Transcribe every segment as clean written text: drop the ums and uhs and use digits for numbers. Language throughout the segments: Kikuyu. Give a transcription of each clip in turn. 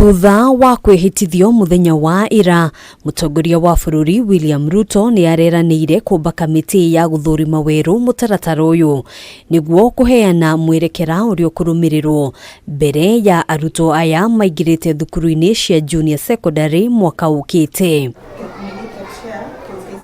Thutha wa kwĩhĩtithio mũthenya wa ira, mũtongoria wa bũrũri William Ruto nĩ areranĩire kũmba kamĩtĩ ya gũthũrima werũ mũtaratara ũyũ nĩguo kũheana mwerekera ũrĩa ũkũrũmĩrĩrwo mbere ya arutwo aya maingĩrĩte thukuru-inĩ cia junior secondary mwaka ũkĩte.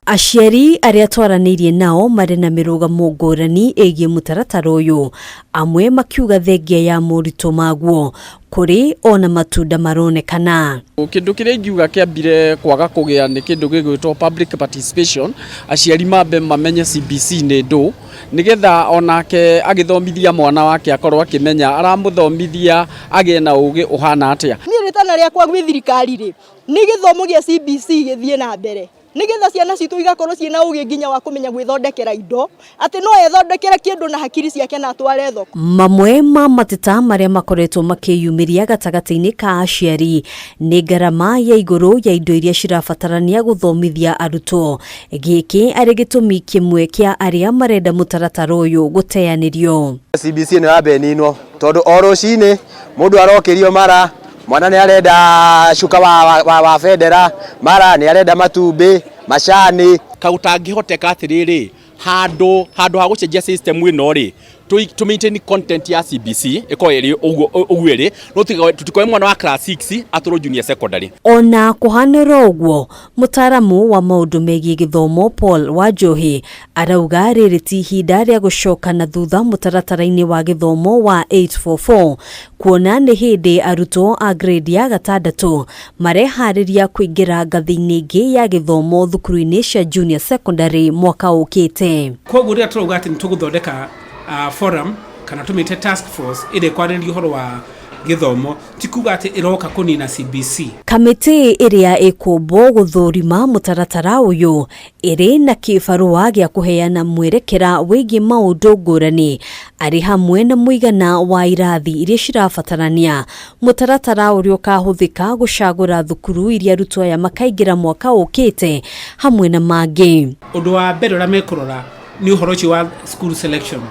Aciari arĩa twaranĩirie nao marĩ na mĩrũgamo ngũrani ĩgiĩ mũtaratara ũyũ, amwe makiuga thengia ya moritũ maguo kũrĩ ona matunda maronekana. Kĩndũ kĩrĩa ingiuga kĩambire kwaga kũgĩa nĩ kĩndũ gĩgwĩtwo public participation, aciari mambe mamenye CBC nĩ ndũ, nĩgetha onake agĩthomithia mwana wake akorwo akĩmenya aramũthomithia agĩe na ũgĩ ũhana atĩa. Niĩ rĩtana rĩakwa gwĩ thirikari rĩ, nĩ gĩthomo gĩa CBC gĩthiĩ na mbere nĩgetha ciana citũ igakorwo ciĩna ũgĩ nginya wa kũmenya gwĩthondekera indo, atĩ no ethondekere kĩndũ na hakiri ciake na atware thoko. Mamwe ma mateta marĩa makoretwo makĩyumĩria gatagatĩ-inĩ ka aciari nĩ ngarama ya igũrũ ya indo iria cirabatarania gũthomithia arutwo, gĩkĩ arĩ gĩtũmi kĩmwe kĩa arĩa marenda mũtaratara ũyũ gũteanĩrio. CBC ĩno yambe ĩninwo tondũ o rũcinĩ mũndũ arokĩrio mara mwana nĩ arenda cuka wa, wa, wa bendera mara nĩ arenda matumbĩ macani. Kaũtangĩhoteka atĩrĩrĩ, handũ handũ ha gũcenjia system ĩno rĩ, tũ maintain content ya CBC ĩkorwo ĩrĩ ũguo ũguo ĩrĩ, no tũtikoe mwana wa class 6 atwarwo junior secondary. Ona kũhana oro ũguo, mũtaaramu wa maũndũ megiĩ gĩthomo Paul Wanjohi arauga rĩrĩ ti ihinda rĩa gũcoka na thutha mũtaratara-inĩ wa gĩthomo wa 844 kuona nĩ hĩndĩ arutwo a grade ya gatandatũ mareharĩria kũingĩra ngathĩ-inĩ ĩngĩ ya gĩthomo thukuru-inĩ cia junior secondary mwaka ũkĩte. Koguo rĩrĩa tũrauga atĩ nĩ tũgũthondeka forum kana tũmĩte task force ĩrĩa ĩkwarĩrĩria ũhoro wa gĩthomo, ti kuga atĩ ĩroka kũnina CBC. Kamĩtĩ ĩrĩa ĩkũmbwo gũthũrima mũtaratara ũyũ ĩrĩ na kĩbarũa gĩa kũheana mwerekera wĩgiĩ maũndũ ngũrani arĩ hamwe na mũigana wa irathi iria cirabatarania, mũtaratara ũrĩa ũkahũthĩka gũcagũra thukuru iria arutwo aya makaingĩra mwaka ũkĩte hamwe na mangĩ. Ũndũ wa mbere ũrĩa mekũrora nĩ ũhoro ũcio wa school selection.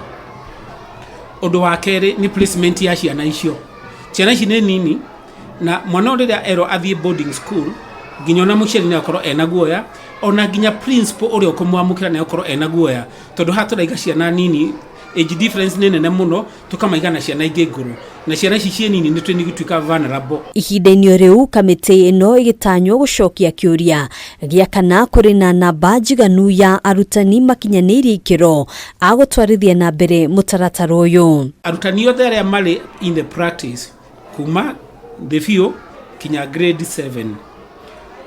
Ũndũ wa kerĩ nĩ placement ya ciana icio. Ciana ici nĩ nini na mwana ũyũ rĩrĩa erwo athiĩ boarding school nginya ona mũciari nĩ akorwo ena guoya, ona nginya principal ũrĩa ũkũmwamũkĩra nĩ akorwo ena guoya, tondũ haha tũraiga ciana nini, age difference nĩ nene mũno, tũkamaiga na ciana ingĩ ngũrũ, na ciana ici ciĩ nini nĩ twĩ gũtuĩka vulnerable. Ihinda-inĩ o rĩu kamĩtĩ ĩno ĩgĩtanywo gũcokia kĩũria gĩa kana kũrĩ na namba njiganu ya arutani makinyanĩirie ikĩro a gũtwarithia na mbere mũtaratara ũyũ. Arutani othe arĩa marĩ in the practice kuma thĩ biũ kinya grade 7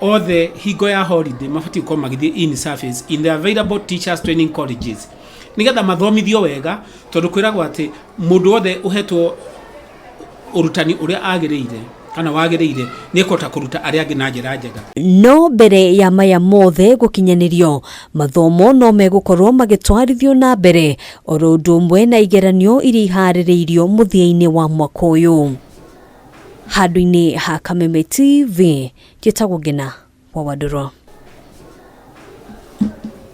othe hingo ya holiday mabatiĩ gũkorwo magĩthiĩ in service in the available teachers training colleges nĩgetha mathomithio wega, tondũ kwĩragwo atĩ mũndũ wothe ũhetwo ũrutani ũrĩa agĩrĩire kana wagĩrĩire nĩ ekũhota kũruta arĩa angĩ na njĩra njega. No mbere ya maya mothe gũkinyanĩrio, mathomo no megũkorwo magĩtwarithio na mbere oro ũndũ ũmwe na igeranio iria iharĩrĩirio mũthia-inĩ wa mwaka ũyũ. Handũ-inĩ ha Kameme TV, njĩtagwo Ngina wa Wandũrũ.